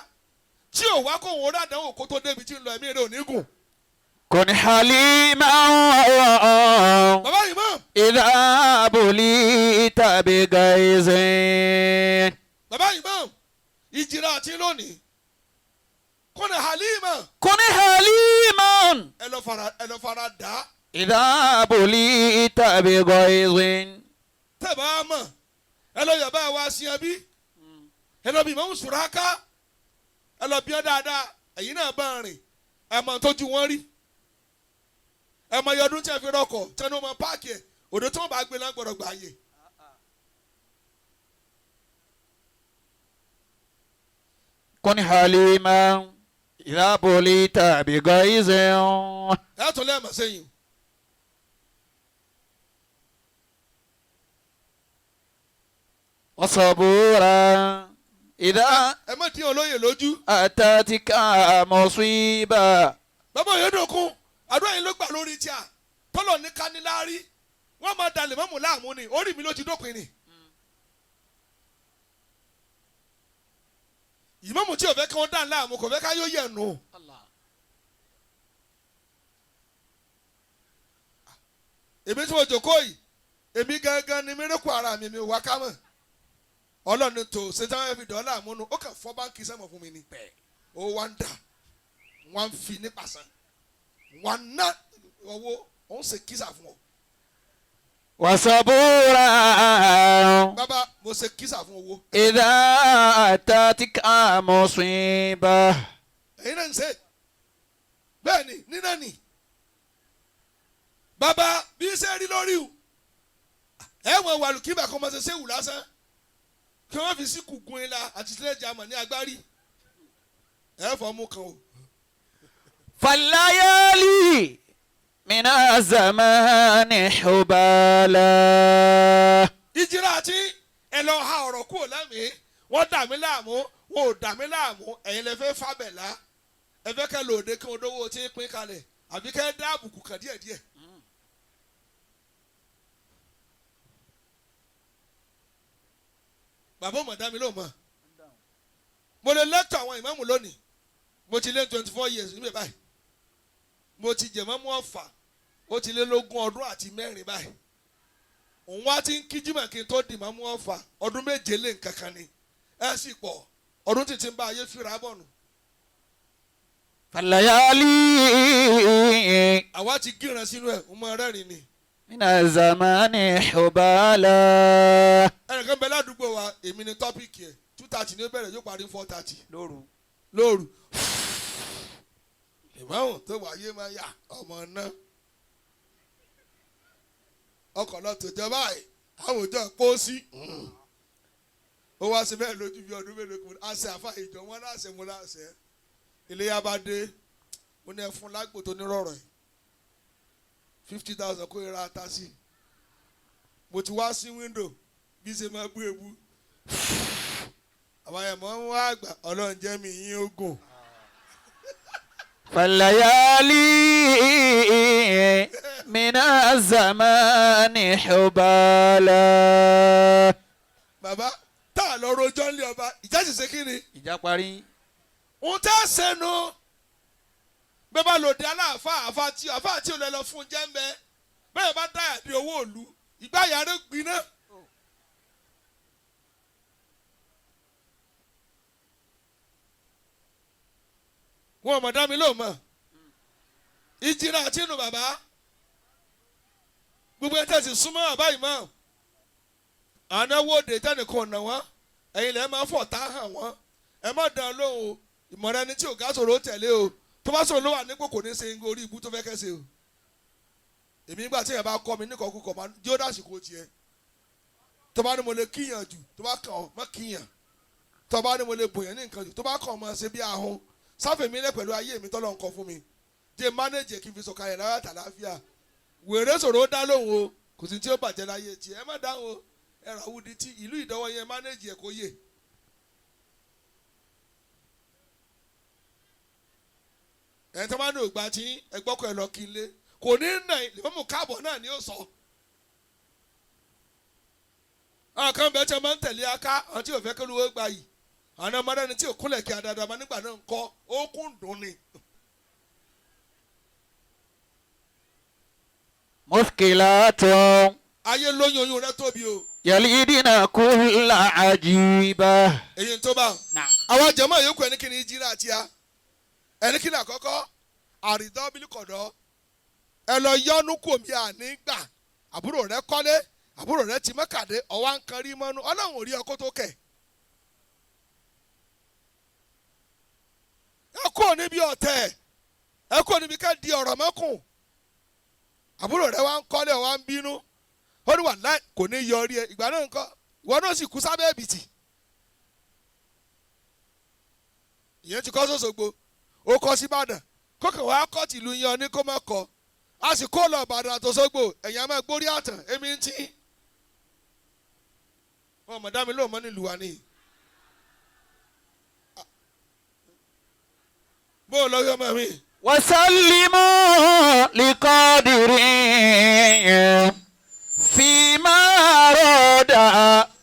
tí ò wá kó òun ràdánwò kó tó débi tí ń lọ ẹ̀mí rẹ̀ ò ní gùn. كن حليما Bàbá Imam إذا بليت بغيظ. Bàbá imam ìjìrà àti lónìí kọ́nà halima. كن حليما. Ẹ lọ fara dà á. إذا بليت بغيظ. Tẹ́ bá a mọ̀ ẹ lọ yàrá wa sí ẹbí ẹ lọ bí Imam Suraka ẹ lọ bí ọ dáadáa ẹ̀yin náà bá rìn ẹ mọ̀ tójú wọn rí ẹ mọ̀ iye ọdún tí ẹ fi rọkọ̀ tẹnu ọmọ páàkì ẹ òde tí wọ́n bá gbé lágbọ̀dọ̀ gbà yè. كن حليما إذا بليت بغيظ. Ẹ tún lẹ́ẹ̀mọ̀ sẹ́yìn. وصبورا إذا Ẹ má dín olóyè lójú. أتتك مصيبة. Bàbá Oyèdòkun àdúrà yìí ló gbà lórí tíà tọ́lọ̀ ní kániláárí wọ́n máa dalẹ̀ mọ́mù láàmú ni orí mi ló ti dópin ni. Ìmọ̀mù tí ò fẹ́ kí wọ́n dà láàmú kò fẹ́ ká yóò yẹ̀ nù. Èmi tí mo jòkó yìí èmi gangan ni mírèkù ara mi mi ò wá ká mọ̀ ọlọ́run tó ṣe tí wọ́n fi dọ̀ ọ́ láàmú nu ó kàn fọ́ báńkì sẹ́mọ̀ fún mi ni ó wá ń dà wọ́n fi ní pàṣán wọ́n ná owó òun ṣe kísà fún ọ. وصبورا Bàbá mo ṣe kísà fún owó. إذا أتتك مصيبة. Ẹ̀yin náà ń ṣe bẹ́ẹ̀ ni nínà ni bàbá bí ṣe rí lórí o ẹ wọ́n wà lùkíbà kọ́ máa ṣe ṣéwù lásán kí wọ́n fi síkù gun ilá àti sílẹ̀ jàmọ̀ ní agbárí ẹ fọ́ mú kan o. فالليالي من الزمان حبالا. Ìjìrà àti ẹ lọ ha ọ̀rọ̀ kúrò lẹ́mìí wọ́n dà mí láàmú wọn ò dà mí láàmú ẹ̀yin lẹ fẹ́ fábẹ̀lá ẹ fẹ́ kẹ́ lòde kí wọn dówó tí ń pín kalẹ̀ àbí kẹ́ dá àbùkù kàn díẹ̀díẹ̀. Bàbá ò mọ̀ dá mi ló mọ̀ mo lè lẹ́tọ̀ àwọn ìmáàmù lónìí mo ti lé 24 years níbẹ̀ báyìí mo ti jẹ̀mọ́mú ọ̀fà ó ti lé lógún ọdún àti mẹ́rin báyìí òun wá ti ń kí jimá kí n tó dì máa mú ọ̀fà ọdún méje lé nǹkan kan ni ẹ sì pọ̀ ọdún títí ń bá ayé fira bọ̀ nù. فالليالي Àwa ti gíran sínú ẹ̀ ń mọ rẹ́rìn ni. من الزمان حبالا. Ẹnìkan bẹ ládùúgbò wa èmi ni tọ́pìkì ẹ̀ 2:30 ní ó bẹ̀rẹ̀ yóò parí 4:30 lóru. Lóru. Ìmáwùn tó wáyé máa yà ọmọ náà ọkọ̀ lọ tó jọba ẹ̀ àwùjọ pósí ó wá sí bẹ́ẹ̀ lójú bí ọdún mélòó kan àṣẹ àfa ìjọ wọn láṣẹ mo láṣẹ iléyà bá dé mo ní ẹ fún lágbo tó nírọ̀rọ̀ ẹ̀ 50,000 kó ra ata sí mo ti wá sí wíńdò bí ṣe máa bú ebu àwọn ẹ̀mọ́ ń wá àgbà ọlọ́run jẹ́ mi yín ogun. فالليالي من الزمان حبالا. Bàbá tá a lọ rojọ́ nílé ọba ìjà sì ṣe kí ni. Ìjà parí. Òun tẹ́ ẹ sẹ́nu bẹ́ẹ̀ bá lòdì aláàfáà àfa tí àfa tí ò lè lọ fún jẹ́ ń bẹ́ bẹ́ẹ̀ bá dáyà di owó òlu ìgbà yàrá gbiná. Wọn ò mọ̀ dá mi lóun mọ̀ ìjìnlẹ̀ àti inú bàbá gbogbo ẹ̀ tẹ̀sí súnmọ́ bàbá yìí mọ́ ànáwó òde tẹnìkan ọ̀nà wọn ẹ̀yin lẹ́ẹ̀ máa fọ̀ tá hàn wọ́n ẹ má dán lóhùn o ìmọ̀ràn ẹni tí ò gá sọ̀rọ̀ ó tẹ̀lé o tó bá sọ̀rọ̀ ló wà nípò kò ní ṣe orí ibú tó fẹ́ kẹ́sẹ̀ o èmi nígbà tí èèyàn bá kọ́ mi níkọ̀ọ́ kúkọ̀ máa jẹ́ ó dàsìkò tiẹ̀ tó bá ní mo lè kíyàn jù tó bá kàn ọ́ má kíyàn tó bá ní mo lè bòyàn ní nǹkan jù tó bá kàn ọ́ máa ṣe bí ahun sáfẹ̀mí lẹ̀ pẹ̀lú ayé mi tọ́lọ́ nǹkan fún mi jẹ́ mánéjì kí n fi sọ̀kalẹ̀ lára tàlàáfíà wèrè sọ̀rọ̀ ó dá lóhùn o kò sí tí ó bàjẹ́ láyé tiẹ̀ ẹ má dáhùn o ẹ̀rọ àwùdí tí ìlú ìdánwò yẹn mánéjì ẹ̀ kó yè. Ẹ̀ tó bá ní ògbà tí ẹgbọ́kọ̀ ẹ̀ lọ kí n lé kò ní nà lèmọ́mù káàbọ̀ náà ni ó sọ. Àwọn kan bẹ́ẹ̀ tí wọ́n máa ń tẹ̀lé aká àwọn tí ò fẹ́ kí olúwo gba yìí àwọn ọmọdé ni tí ò kúnlẹ̀ kí adada máa nígbà náà ń kọ́ ó kún dùn ni. مثقلات Ayé lóyún oyún rẹ tóbi o. يلدنا كل عجيبة. Èyí tó bá. نعم. Àwọn jẹ̀mọ́ yòókù ẹni kí ni jíra àti ya. Ẹni kí ni àkọ́kọ́ àrídọ́ bílíkọ̀dọ́. Ẹ lọ yọnu kò mí àní gbà. Àbúrò rẹ kọ́lé, àbúrò rẹ ti mọ́kàdé, ọ̀wá ń kan rí mọ́nú. Ọlọ́run ò rí ọkọ́ tó kẹ̀. Ẹ kúrò níbi ọ̀tẹ̀, ẹ kúrò níbi ká di ọ̀rọ̀ mọ́kùn. Àbúrò rẹ wá ń kọ́lé, ọ̀wá ń bínú. Ó ní wàláì kò ní yọrí ẹ. Ìgbà náà ńkọ́, ìwọ náà sì kú sábẹ́ ẹ̀bìtì. Ìyẹn ti kọ́ sọ́sọ́gbó, ó kọ́ sí Ìbàdàn, kókò wá kọ́ tìlú yan ní kó má kọ́, a sì kó lọ Ìbàdàn àtòsógbò, ẹ̀yìn a máa gbórí àtàn, èmi ń tí. Wọn mọ̀ dá mi lóun mọ́ nílùú wa ni. Bó o lọ yọ ọmọ mi. وسلموا لقادر فيما أراد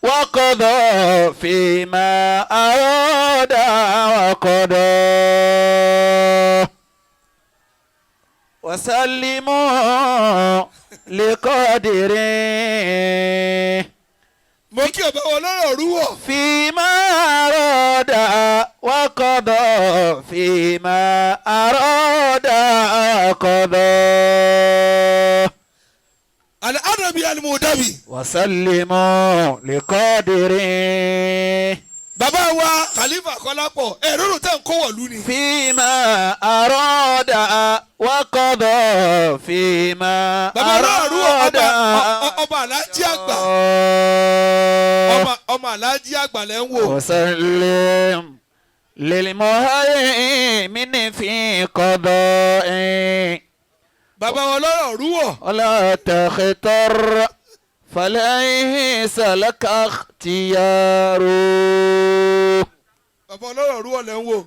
وقضى فيما أراد وقضى. وسلموا لقادر Mo kí ọba wọn lọ́rọ̀ rúwọ̀. فيما أراد وقضى فيما أراد وقضى. Al-Arabi al-Mudabi. وسلموا لقادر Bàbá wa Khalifa Kọ́lápọ̀ ẹ̀rọ rò tẹ́ ń kó wọ̀lú ni. فيما أراد وقضى فيما Bàbá ọlọ́rọ̀ rúwọ̀ أراد ọba alájí àgbà. Ọmọ alájí àgbà lẹ́ ń wò. وسلم للمهيمن في قضاء. Bàbá wọn lọ́rọ̀ rúwọ̀. ولا تختر فليس لك اختيار. Bàbá ọlọ́rọ̀ rúwọ̀ lẹ́ ń wò.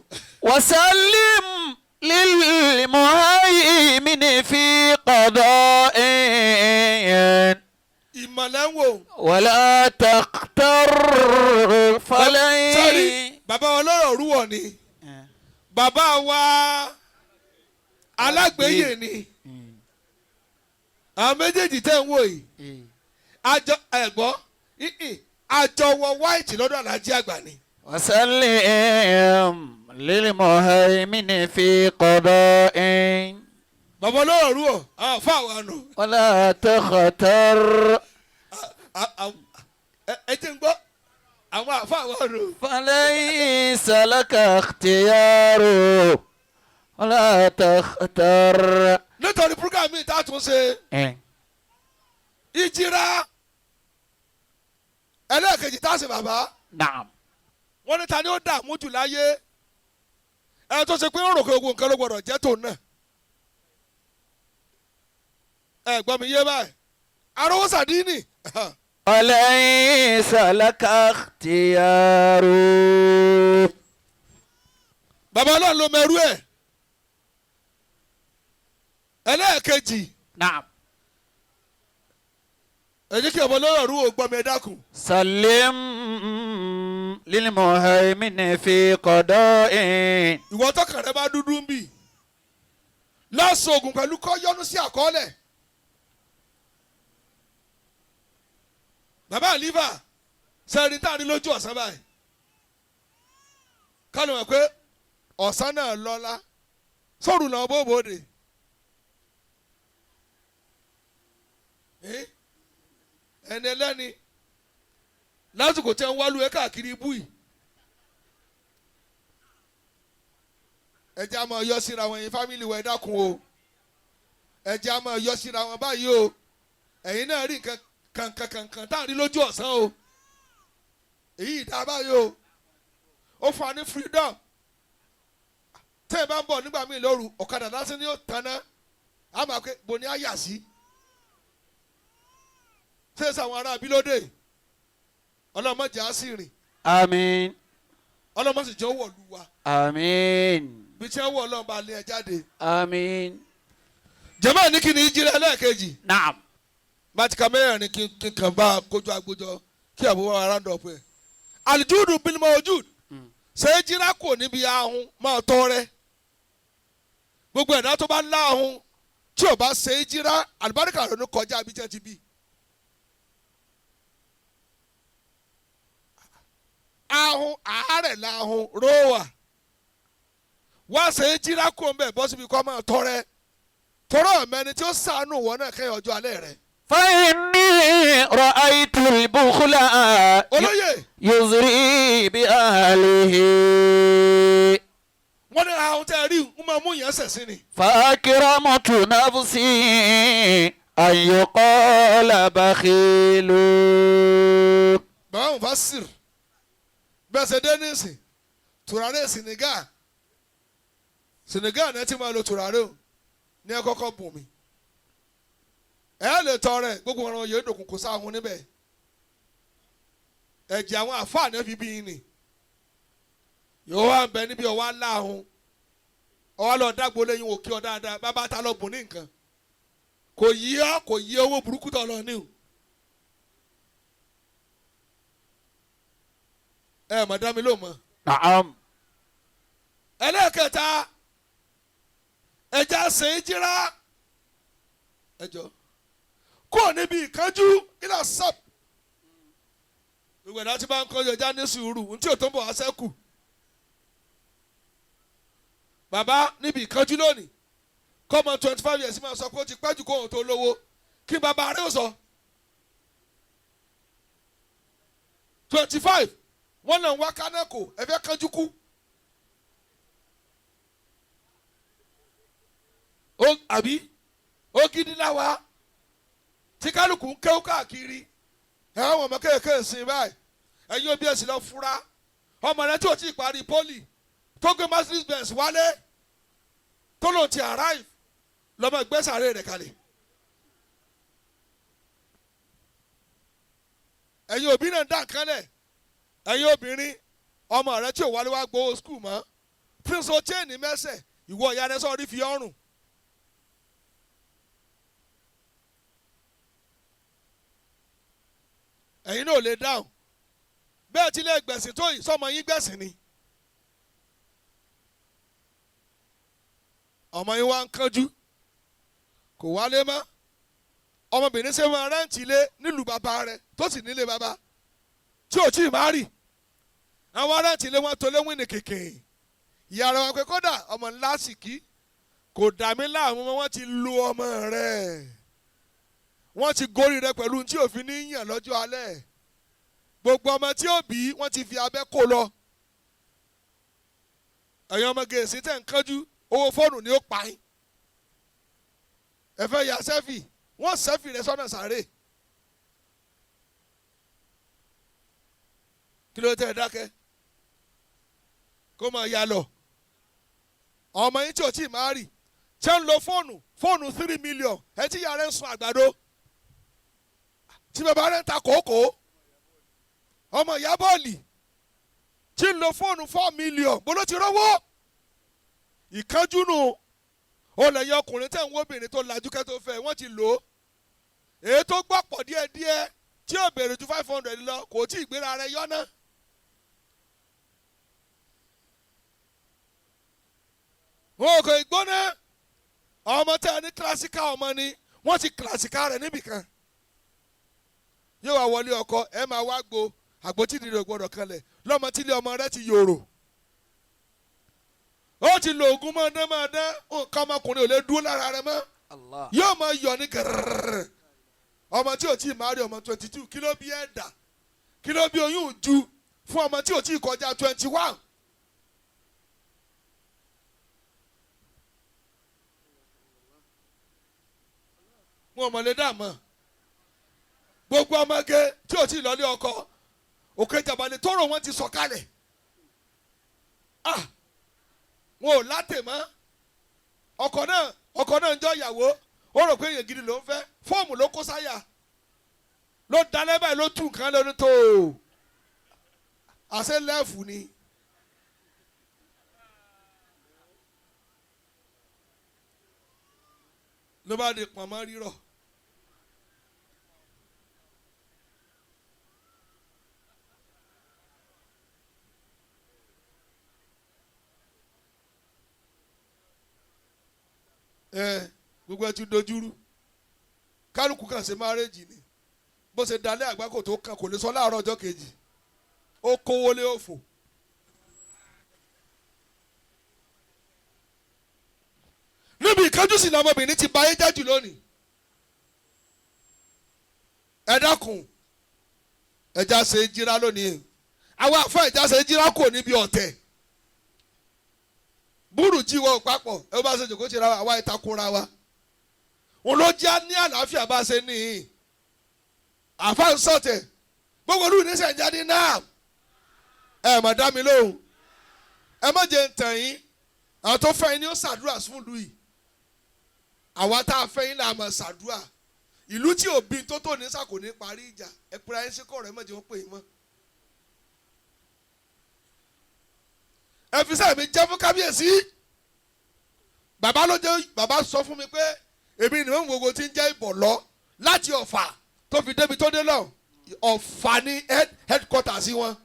وسلم للمهيمن في قضاء. Ìmọ̀ lẹ́ ń wò. ولا تختر Sọ́rí فليس. bàbá wọn lọ́rọ̀ rúwọ̀ ni. Bàbá wa alágbèéyè ni. Àwọn méjèèjì tẹ́ ń wò yìí. Àjọ ẹ̀gbọ́n àjọwọ̀ white lọ́dọ̀ alájí àgbà ni. وسلم للمهيمن في قضاء. Bàbá ọlọ́rọ̀ rúwọ̀ àwọn àfa àwọn àná. ولا تختر. Ẹ ti ń gbọ́ àwọn àfa àwọn àná. فليس لك اختيار ولا تختر. Nítorí program mi tá a tún ṣe ìjìrá ẹlẹ́ẹ̀kejì tá a ṣe bàbá. نعم. Wọ́n ní ta ni ó dààmú jù láyé, ẹ tó ṣe pé ó rò pé gbogbo nǹkan ló gbọdọ̀ jẹ́ tòun náà. Ẹ gbọ́ mi yé báyìí, arówó sàdínì. وليس لك اختيار. Bàbá ọlọ́run ló mẹ́rú ẹ̀. Ẹlẹ́ẹ̀kejì. نعم. Ẹ jẹ́ kí ọmọ lọ́rọ̀ rú ògbọ́n mi, ẹ dákun. سلم للمهيمن في قضاء. Ìwọ tọkàn rẹ bá dúdú ń bì lọ́sọ̀ọ̀gùn pẹ̀lú kọ́ yọnu sí àkọọ́lẹ̀. Bàbá àlífà sẹ́rin tá a ní lójú ọ̀sán báyìí, kánú ẹ̀ pé ọ̀sán náà lọ́lá sóòrù làwọn bó bòde. Ẹni ẹlẹ́ni lásìkò tí wọ́n wá lu ẹ káàkiri ibú yìí, ẹ jẹ́ á máa yọ síra wọn. Ẹ̀yin fámìlì wa, ẹ dákun o, ẹ jẹ́ á máa yọ síra wọn báyìí o. Ẹ̀yin náà rí nǹkan kankan tá à ń rí lójú ọ̀sán o. Èyí ìdá báyìí o, ó fún wa ní freedom. Tẹ́ ẹ bá ń bọ̀ nígbà míì lóru, ọ̀kadà lásán ni ó tanná, á máa pé bo ni á yà sí. Ṣé sàwọn ará abílódé ọlọ́mọdé á sì rìn. آمين. Ọlọ́mọ sì jẹ́ wọ̀lú wa. آمين. Bí tí wọ́n wọ̀, ọlọ́run bá lé ẹ jáde. آمين. Jẹ́mọ̀ ní kí ni ìjìnlẹ̀ ẹlẹ́ẹ̀kejì. نعم. Bátíkà mẹ́rin kí n kàn bá kójú agbójọ kí àbúrò wa round up ẹ̀. Alijudu bilimọ ojúd ṣé jíra kò níbi ahun máa tọrẹ. Gbogbo ẹ̀dá tó bá láhun tí ò bá ṣe é jíra, àlùbáríkà rẹ̀ ló kọjá bí jẹ́ ti bí. Ahun àárẹ̀ lahun róòwà wá ṣe é jíra kó ń bẹ̀ bọ́ síbi kọ́ máa tọrẹ tọrọ ọ̀mẹ́ni tí ó sànù wọn náà kẹ́yìn ọjọ́ alẹ́ rẹ̀. فإني رأيت البخل olóyè يزري بأهله wọ́n ní ahun tẹ́ ẹ rí ń máa mú yẹn sẹ̀sìn ni. فأكرمت نفسي أن يقال بخيل bàbá Mufasir bẹ́ẹ̀ ṣe dé nísìn tùràrí Senegal Senegal náà ti máa lo tùràrí o ní ẹ kọ́kọ́ bùn mí ẹ lè tọrẹ gbogbo ọ̀ràn yóò dòkun kò sáhun níbẹ̀ ẹ̀jẹ̀ àwọn àfáà náà fi bí yín ni yóò wá ń bẹ níbi ọwọ́ aláhun ọwọ́ lọ dágbo lẹ́yìn òkè ọ dáadáa bàbá ta lọ bùn ní nǹkan kò yí ọ kò yí owó burúkú tó lọ ní o. Ẹ mọ̀ dá mi ló mọ̀. نعم Ẹlẹ́ẹ̀kẹta ẹja ṣe é jíra ẹjọ́ kúrò níbi ìkánjú ilà sap ìwé náà ti máa ń kọjú ẹja ní sùúrù ntí ò tó ń bọ̀ wá sẹ́kù. Bàbá níbi ìkánjú lónìí kọ́mọ 25 years máa sọ pé ó ti pẹ́ jù kóhun tó lówó kí bàbá rẹ̀ ó sọ 25 wọ́n náà ń wá kánákò ẹ fẹ́ kánjú kú. Àbí ògidì láwa tí kálukú ń kéwú káàkiri ẹ àwọn ọmọ kéèké sìn báyìí ẹ̀yin òbí ẹ̀sìn lọ fura ọmọ rẹ tí ò tí ì parí pólì tó gbé Mercedes Benz wálé tó lòun ti arrive lọ́mọ ìgbésàárẹ̀ rẹ̀ kalẹ̀. Ẹ̀yin òbí náà ń dá nǹkan lẹ̀ ẹ̀yin obìnrin ọmọ rẹ tí ò wálé wá gbowó skul mọ́ prince chain mẹ́sẹ̀ ìwọ ìyá rẹ sọ̀rí fi ọrùn. Ẹ̀yin náà ò lè dáhùn bẹ́ẹ̀ tí lè gbẹ̀sìn tó yìí sọmọ yín gbẹ̀sìn ni. Ọmọ yín wá ń kánjú kò wálé mọ́ ọmọbìnrin ṣe máa rẹ́ǹtì ilé nílùú bàbá rẹ̀ tó sì nílé bàbá tí ò tí ì má rì àwọn rẹ́ǹtì ilé wọn tó léwìn ní kìkì ìyá rẹ̀ wọn pé kódà ọmọ ńlá sì kí kò dà mí láàmú mọ́ wọ́n ti lu ọmọ rẹ̀ wọ́n ti gorí rẹ̀ pẹ̀lú tí òfin ní yàn lọ́jọ́ alẹ́ gbogbo ọmọ tí ó bí wọ́n ti fi abẹ́ kó lọ ẹ̀yin ọmọ gèèsì tẹ̀ ń kánjú owó fóònù ni ó pa yín ẹ fẹ́ ya sẹ́fì wọ́n sẹ́fì rẹ sọ́nà sàárè kí ló tẹ̀ dákẹ́ kó máa ya lọ ọmọ yín tí ò tí ì máa rì ṣé ń lo fóònù 3 million ẹ tí ìyá rẹ ń sun àgbàdo tí bàbá rẹ ń ta kòókòó ọmọ ìyá bọ́ọ̀lì tí ń lo fóònù 4 million bó ló ti rówó ìkánjú nù ó lè yọ ọkùnrin tẹ̀ ń wo obìnrin tó lajú kẹ́ tó fẹ́ wọ́n ti lò ó èyí tó gbọ́ pọ̀ díẹ̀díẹ̀ tí ò béèrè ju 500 lọ kò tí ì gbéra rẹ yọ́nà. Wọn kò gbóná ọmọ tẹ́ ẹ ní kílásíkà ọmọ ni wọ́n ti kílásíkà rẹ̀ níbìkan yóò wá wọlé ọkọ ẹ máa wá gbo àgbótí ìdílé gbọ́dọ̀ kanlẹ̀ lọ́mọ tí ilé ọmọ rẹ ti yòrò ó ti lo oògùn máa dán máa dán nǹkan ọmọkùnrin ò lè dúró lára rẹ mọ́ yóò máa yọ̀ ní gẹ̀rẹ́rẹ́rẹ́ ọmọ tí ò tí ì máa rí ọmọ 22 kí ló bí ẹ̀dà kí ló bí oyún ju fún ọmọ tí ò tí ì kọjá 21. Wọn ò mọ̀ lè dà mọ́ gbogbo ọmọge tí ò tí ì lọlé ọkọ òkè jàbálẹ̀ tó rò wọ́n ti sọ̀kalẹ̀ wọn ò látè mọ́ ọkọ náà ń jọ ìyàwó ó rò pé èèyàn gidi ló ń fẹ́ fóòmù ló kó sáyà ló dalẹ́ báyìí ló tún nǹkan lóní tó àṣẹ lẹ́ẹ̀fù ni. Ló bá di pọ̀nmọ́ rírọ̀. Gbogbo ẹ ti dojúrú kálukú kan ṣe márẹ́jì ni bó ṣe dalẹ́ àgbákò tó kàn kò lè sọ láàárọ̀ ọjọ́ kejì Ó kówó lé òfò. Níbi ìkánjú sì lọmọbìnrin ti ba ayé jẹ́ jù lónìí. Ẹ dákun, ẹja ṣe jíra lónìí. Àwọn àfọ ẹja ṣe jíra kò níbi ọ̀tẹ̀. Búrú jí wọ papọ̀, ẹ bá ṣe jòkó ṣe ra wa, àwa ìtakora wa. Òun ló jẹ́ ní àlàáfíà bá ṣe níhìn. Àfa ń sọ̀tẹ̀, gbogbo olú ní sẹ̀jáde náà. Ẹ mà dá mi lóhùn. Ẹ má jẹ́ ń tàn yín. Àwọn tó fẹ́ yín ni ó ṣàdúrà fún ìlú yìí. Àwa tá a fẹ́ yín là máa ṣàdúrà. Ìlú tí òbí tó tò ní sàkó ní parí ìjà. Ẹ pera yín sí kọ̀ọ̀rọ̀, ẹ má jẹ́ wọ́n pè yín mọ́. Ẹ fi sẹ́mi jẹ́ fún kábíyèsí. Bàbá ló jẹ́, bàbá sọ fún mi pé èmi ni wọ́n gbogbo ti ń jẹ́ Ìbọ̀lọ́ láti Ọ̀fà tó fi débi tó dé lọ. Ọ̀fà ní headquarters wọn.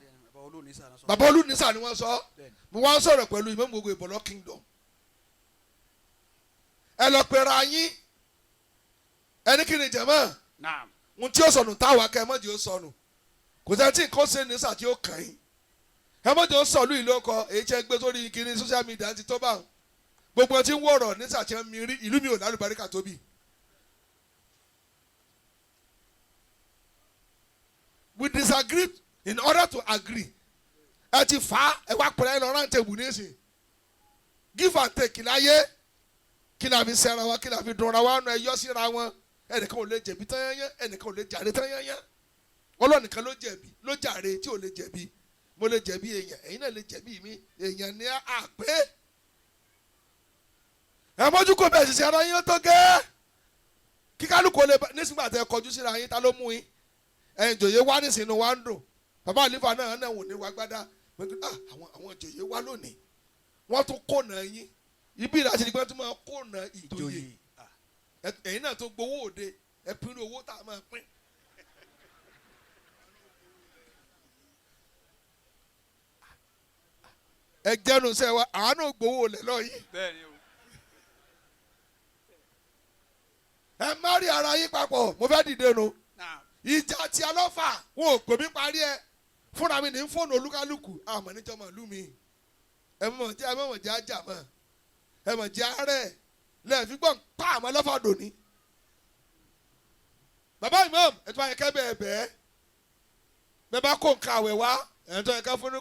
Bàbá Olúnisà ni wọ́n sọ. Mo wá ń sọ̀rọ̀ pẹ̀lú ìmọ̀ gbogbo Ìbọ̀lọ́ kingdom. Ẹ lọ pera yín. Ẹni kí ni jẹ̀mọ́? Ohun tí ó sọnù táwa kẹ́ ẹ má jẹ́ ó sọnù. Kò sẹ́ni tí nǹkan ṣe ní sà tí ó kàn yín. Ẹ má jẹ́ ó sọ̀lú ìlú ọkọ èyí tí ẹ gbé sórí kiri social media ti tó bá wọn. Gbogbo ẹ ti ń wọ̀rọ̀ ní sà tí ẹ mi rí ìlú mi ò lálùbáríkà tóbi. We disagree in order to agree. Ẹ ti fà á, ẹ wá pẹ̀lẹ́ lọ round table nísìn. Give and take láyé. Kí la fi sẹ́ra wa, kí la fi dunra wa, ọ̀nà ẹ yọ síra wọn. Ẹnìkan ò lè jẹ̀bi tán yányán, ẹnìkan ò lè jàre tán yányán. Ọlọ́run nìkan ló jẹ̀bi, ló jàre tí ò lè jẹ̀bi. Mo lè jẹ̀bi èèyàn, ẹ̀yin náà lè jẹ̀bi mi, èèyàn ní àpé. Ẹ mójú kò bẹ́ẹ̀ ṣiṣẹ́ ara yín tó gẹ́. Kíkálukú lè nísìgbà tẹ kọjú síra yín, ta ló mú yín? Ẹ̀yin jòyè wá nísìnyí wá ń dùn. Bàbá àlífà náà náà wò ní wá gbádá. Àwọn jòyè wá lónìí. Wọ́n tún kóna yín. Ibi ìlàsì ni wọ́n tún máa kóna ìjòyè. Ẹ̀yin náà tó gbowó òde, ẹ pín owó tá a máa pín. Ẹ jẹ́nu sẹ́ wa, àánú gbowó lẹ̀ lọ yìí. Ẹ má rí ara yín papọ̀, mo fẹ́ dìde nu. Ìjà tí a lọ fà, wọn ò pè mí parí ẹ. Fúnra mi ní fóònù olúkálùkù, àmọ́ níjọ́ mọ̀ lú mi. Ẹ mọ̀ jẹ́, ẹ mọ̀ jẹ́ ajá mọ̀. Ẹ mọ̀ jẹ́ arẹ́. Lẹ́ẹ̀fi gbọ́n pa àmọ́ lọ́fà dòní. Bàbá Imam, ẹ tún ayẹkẹ́ bẹ́ẹ̀ bẹ́ẹ̀. Bẹ́ẹ̀ bá kó nǹkan àwẹ̀ wá, ẹ̀ tún ayẹkẹ́ fún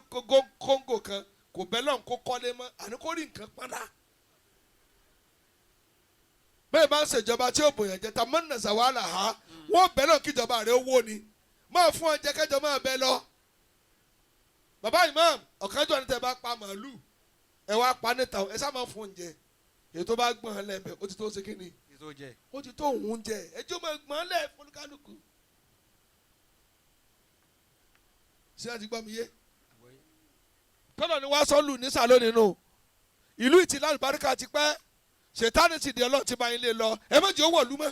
kóńgò kan, kò bẹ́ẹ̀ lọ́n kó kọ́lé mọ́, àní kó rí nǹkan pọ́nlá. Bẹ́ẹ̀ bá ń ṣèjọba tí ó bòyàn jẹ ta mọ́nà sàwálà ha, wọ́n bẹ́ẹ̀ lọ́n kíjọba rẹ̀ owó ni. Máa fún ọ jẹ kẹjọ máa bẹ lọ. Bàbá Imam, ọ̀kánjọ́ ni tẹ bá pa màálù, ẹ wá pa níta, ẹ sá máa fún oúnjẹ. Èyí tó bá gbọ̀n lẹ́mẹ̀, ó ti tó ṣe kíni? Ó ti tó òun jẹ, ẹjọ́ máa gbọ̀n lẹ̀ fọlúkálùkù. Ṣé ẹ ti gbọ́ mi yé? Tọ́lọ̀ ni wá sọ́lù ní sàlọ́ nínú. Ìlú ìtì lálùbáríkà ti pẹ́. Ṣètánì ti di ọlọ́run ti bá yín lé lọ. Ẹ má jẹ́ ó wọ̀lú mọ́.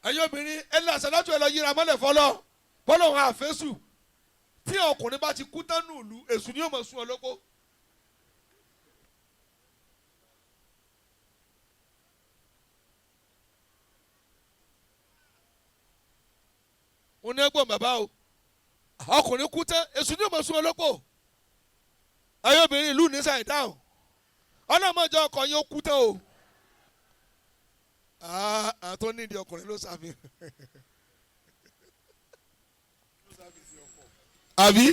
Ẹ̀yin obìnrin, ẹ lọ àṣàlátù ẹ lọ yíra mọ́lẹ̀ fọlọ́. Fọlọ́ òun àfẹ́sù. Tí ọkùnrin bá ti kú tán nù ìlú, èṣù ni yóò mọ̀ sún ọ lóko. Mo ní ẹ̀gbọ́n bàbá o. Ọkùnrin kú tán, èṣù ni yóò mọ̀ sún ọ lóko. Ẹ̀yin obìnrin ìlú ní sàì dáhùn. Ọlọ́mọjọ ọkọ yín ó kú tán o. Àwọn tó nídìí ọkùnrin ló ṣàfihàn. Àbí?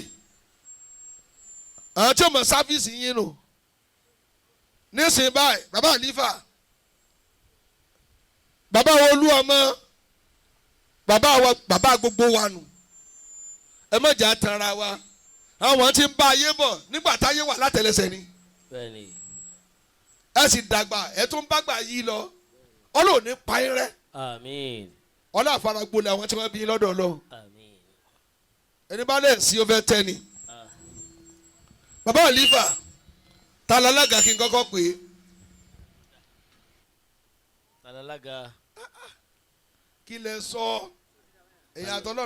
Àwọn tí ó mọ̀ sáfíìsì yín nù. Nísìnyí báyìí, bàbá àlífà. Bàbá wo olú ọmọ? Bàbá wa, bàbá gbogbo wa nù. Ẹ má jà tanra wa. Àwọn tí ń bá ayé bọ̀ nígbà táyé wà látẹlẹsẹ̀ ni. Ẹ sì dàgbà, ẹ tún bá gbà yí lọ. Ọlọ́run ní pa yín rẹ́. Àmín. Ọlọ́run àfaragbolẹ̀ àwọn tí wọ́n bí lọ́dọ̀ Ọlọ́run. Àmín. Ẹni bá lẹ̀ sí ó fẹ́ tẹ́ ni. Bàbá àlífà, ta lálága kí n kọ́kọ́ pè é. Ta lálága. Kí lẹ sọ? Èyí àtọ́lọ́